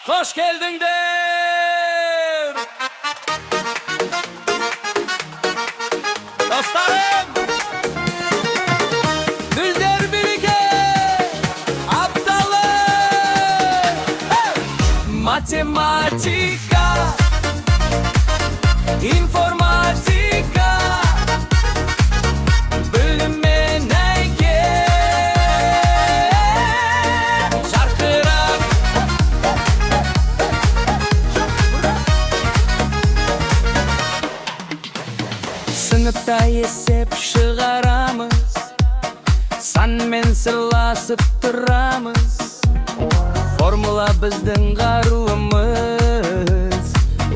Қош келдіңдер! Достарым! Гүлдер бірге! Апталық! Математика! Информатика! Біліммен әйке! Жарқырап! Сыныпта есеп шығарамыз, санмен сырласып тұрамыз. Формула біздің қаруымыз,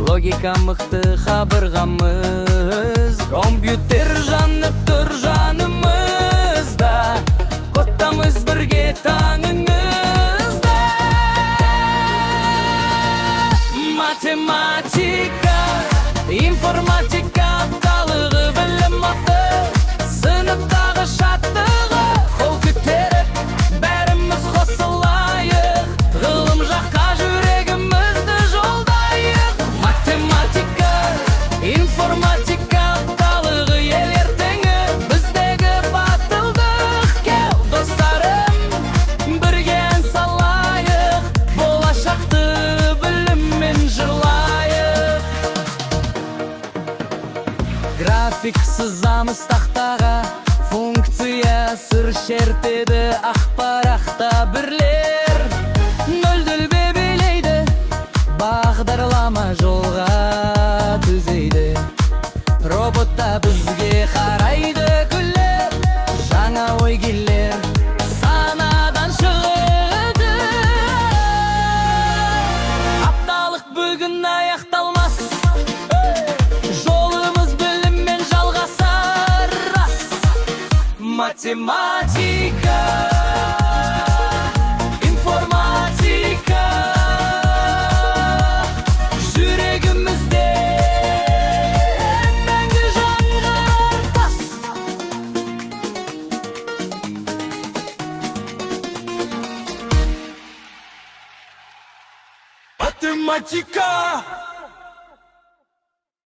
логика мықты қабырғамыз. Компьютер жанып тұр жанымызда, кодтамыз бірге таңыңызда. Математика, информатика апталығы, білім атты сыныптағы шаттығы. Қол көтеріп, бәріміз қосылайық, ғылым жаққа жүрегімізді жолдайық. Математика, информатика апталығы, ел ертеңі, біздегі батылдық. Кел, достарым, бірге ән салайық, болашақты біліммен жырлайық. График сызамыз тақтаға, функция сыр шертеді ақ парақта. Бірлер нөлді билейді, бағдарлама жолға түзейді. Робот та бізге қарайды күліп, жаңа ой келер санадан шығады. Апталық бүгін аяқталмас, жолымыз біліммен жалғасар рас. Математика, информатика, жүрегімізде мәңгі жаңғырар тас. Математика.